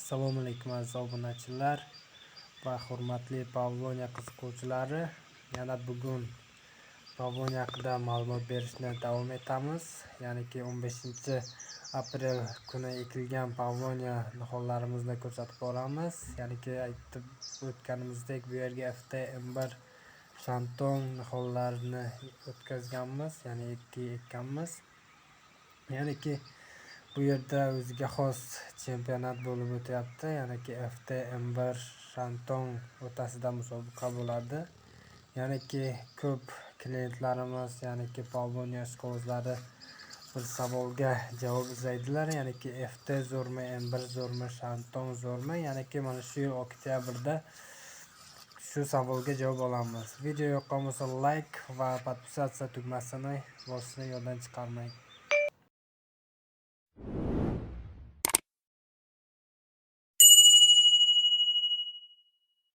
Assalomu alaykum, aziz obunachilar va hurmatli Pavlonia qiziquvchilari. Yana bugun Pavlonia haqida ma'lumot berishni davom etamiz. Ya'niki 15 aprel kuni ekilgan Pavlonia nihollarimizni ko'rsatib boramiz. Ya'niki aytib o'tganimizdek, bu yerga FT M1 Shantong nihollarini o'tkazganmiz, ya'ni ekkanmiz. Ya'niki bu yerda o'ziga xos chempionat bo'lib o'tyapti. Ya'niki FT M1 Shantong o'rtasida musobaqa bo'ladi. Ya'niki ko'p klientlarimiz, ya'niki Pavlonia ishqibozlari bir savolga javob izlaydilar. Ya'niki FT zo'rmi, M1 zo'rmi, Shantong zo'rmi? Ya'niki mana shu yil oktyabrda shu savolga javob olamiz. Video yoqqan bo'lsa, layk va подписаться tugmasini bosishni yoddan chiqarmang.